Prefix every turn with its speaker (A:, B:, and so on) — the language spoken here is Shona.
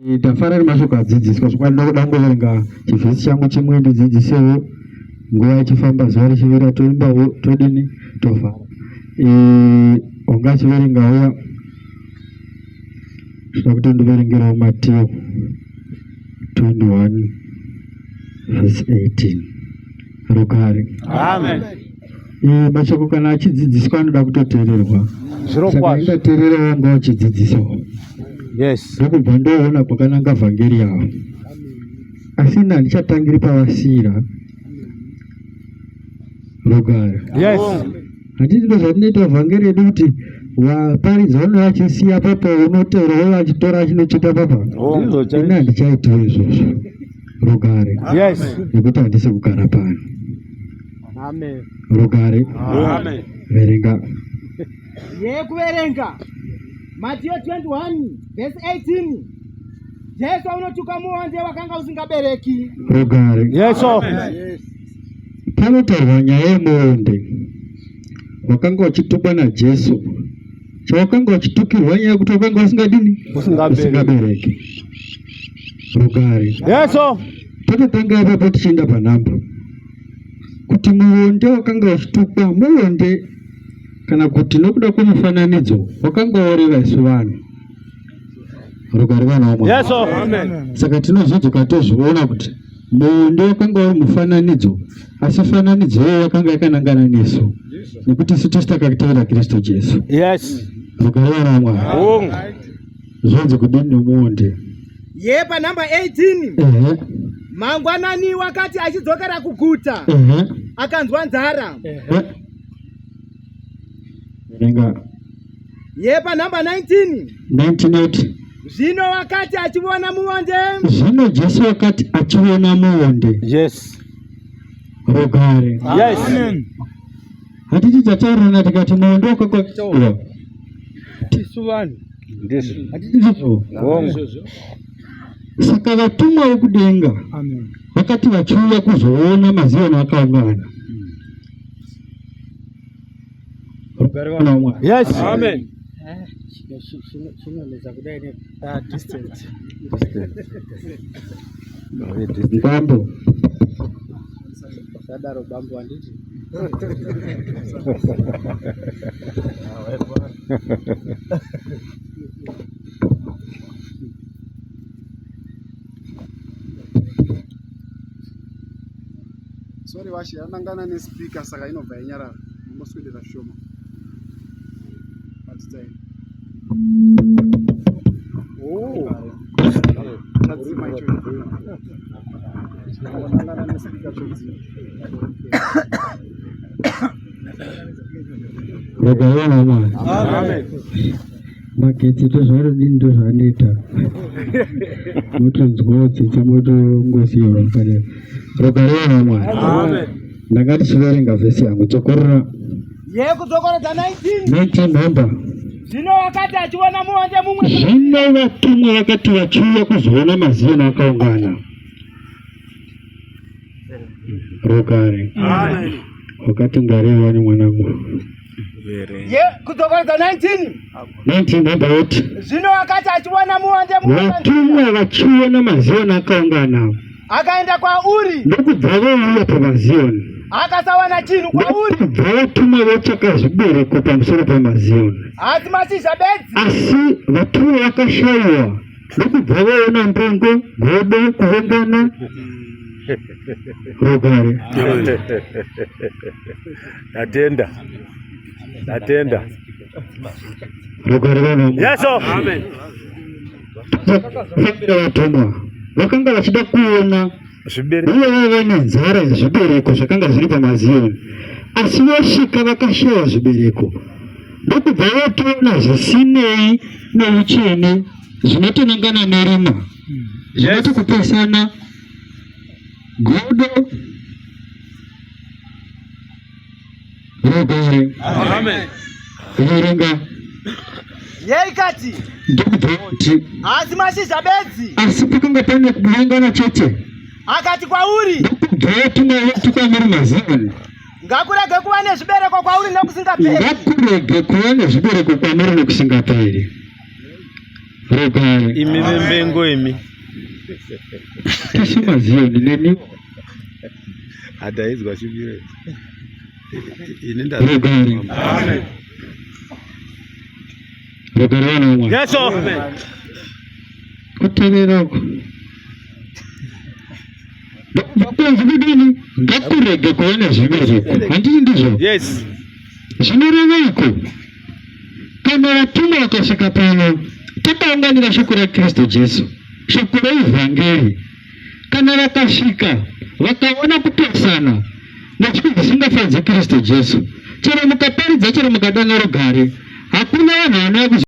A: Tafara nemashoko adzidziswa zvokwadi ndokuda kungoverenga chivhesi changu chimwe ndidzidzisewo nguva ichifamba zuva richivira toimbawo todini tovhara wanga achiverenga uya zvida kuti ndiverengerawo Mateo 21 vhesi 18 rugare.
B: Amen.
A: Mashoko kana achidzidziswa anoda kutoteererwa. Saka ingateerera wanga uchidzidzisawo.
B: Yes.
A: Ndokubva ndoona kwakananga vhangeri yavo. Asi ini handichatangiri pavasiira. Rugare.
B: Yes.
A: Handiti ndozvatinoita vhangeri yedu kuti vaparidzi vanouya vachisiya papa unoteera uye vachitora achinochita papa. Ini handichaitiwo izvozvo. Rugare.
B: Yes.
A: Nekuti handisi kugara pano.
C: Amen.
A: Rugare.
B: Amen.
A: Verenga.
C: Yekuverenga Mathiyo 21 verse 18. Jesu unotuka muonde wakanga usingabereki.
A: Rugare.
B: Yes.
C: Yes.
A: Panotaurwa nyaya yemuonde wakanga uchitukwa naJesu. Chawakanga uchitukirwa nyaya yekuti wakanga usingadini?
B: Usingabereki.
A: Rugare.
B: Yes.
A: Tototanga ipapo tichienda panhamba. Kuti muonde wakanga uchitukwa muonde kana kuti nokuda kwemufananidzo wakanga woreva isu vanhu. Rugare vana vaMwari.
B: Yes. Amen.
A: Saka tinozodzoka tozviona kuti muonde wakanga uri mufananidzo, asi fananidzo iyoyo yakanga yakanangana nesu, nekuti isu tisu takatevera Kristu Jesu.
B: Yes.
A: Rugare vana vaMwari.
B: Hongu.
A: Zvanzi kudini nomuonde?
C: Ye panhamba 18.
A: Ehe,
C: Mangwanani wakati achidzokera kuguta
A: ehe,
C: akanzwa nzara.
A: ehe. Verenga
C: Ye panhamba 19.
A: 1980.
C: Zvino wakati achiona muonde
A: Zvino Jesu wakati achiona muonde
B: Yes.
A: rugare.
B: Yes.
A: Hatiti tataurirana tikati muonde wakakwakiwa.
C: tisu vanhu
B: Ndizvo.
A: Hatiti ndizvo.
B: Hongu.
A: Saka vatumwa vokudenga
C: Amen.
A: vakati vachiuya kuzoona maZioni akaungana. Rugare vana vaMwari.
B: Yes.
C: Amen. Chinonetsa kudai ne distance.
A: Bambo.
C: Sadaro bambo handiti.
D: Sorry washe yanangana nespeaker saka inobva yanyarara. Mongoswedera zvishoma. Batidzai.
C: Oh.
D: Chadzima icho. Yanangana nespeaker chodzima.
A: Rugare vana vaMwari.
B: Amen.
A: Magetsi tozvarodini ndozvaanoita. Motonzwawo tsitsi motongosiya zvakadaro. Rugare vana vaMwari.
B: Amen.
A: Ndanga tichiverenga vhesi yangu dzokorora
C: Yekudzokorodza 19.
A: 19 nhamba.
C: Zvino wakati achiona muonde mumwe
A: Zvino vatumwa vakati vachiuya kuzoona maZioni akaungana. Rugare.
B: Amen.
A: Wakati ngwarei wani mwanangu.
C: Ye kudzokorodza 19.
A: 19 nhamba yoti.
C: Zvino wakati achiona muonde mumwe
A: Vatumwa vachiona maZioni akaungana.
C: akaenda kwauri
A: Ndokubva vouya pamaZioni.
C: akasawana chinhu kwauri
A: Ndokubva vatumwa votsvaka zvibereko pamusoro pamaZioni.
C: asi mashizha bedzi.
A: Asi vatumwa vakashayiwa ndokubva vaona mbungo, godo, kuvengana, rugare.
B: Tatenda. Tatenda.
A: Rugare vana vaMwari.
B: Yes. Amen.
A: Fambira vatumwa vakanga vachida kuona
B: Zvibereko.
A: uye vaiva nenzara yezvibereko zvakanga zviri pamaZioni, asi vasvika vakashaya zvibereko, ndokubva vatoona zvisinei neutsvene zvinotonangana nerima, zvinoti kupesana, godo, rugare.
B: Amen.
A: Verenga
C: Yeikati
A: ndokubva vati
C: asi mashizha bedzi
A: asi pakanga pane kuvengana chete,
C: akati kwauri
A: ndokubva vatumwa vati kwamuri maZioni,
C: ngakurege kuva nezvibereko kwauri nokusingaperi.
A: ngakurege kuva nezvibereko kwamuri nokusingaperi. Rugare.
B: Imi vembengo imi.
A: Tisu maZiyoni nemi.
B: Adaidzwa shuviro. Ini nda.
A: Rugare.
B: Amen.
A: Rugare vana vaMwari.
B: Yes, amen.
A: Kuteerera uku. Ndokubva kwanzi kudini? Ngakurege kuva nezvibereko. Handiti ndizvo?
B: Yes.
A: Zvinoreveiko? Kana vatumwa vakasvika pano, takaunganira shoko raKristu Jesu, shoko reivhangeri. Kana vakasvika vakaona kupesana nezvinhu zvisingafadzi Kristu Jesu, chero mukaparidza, chero mukadana rugare, hakuna vanhu vanouya.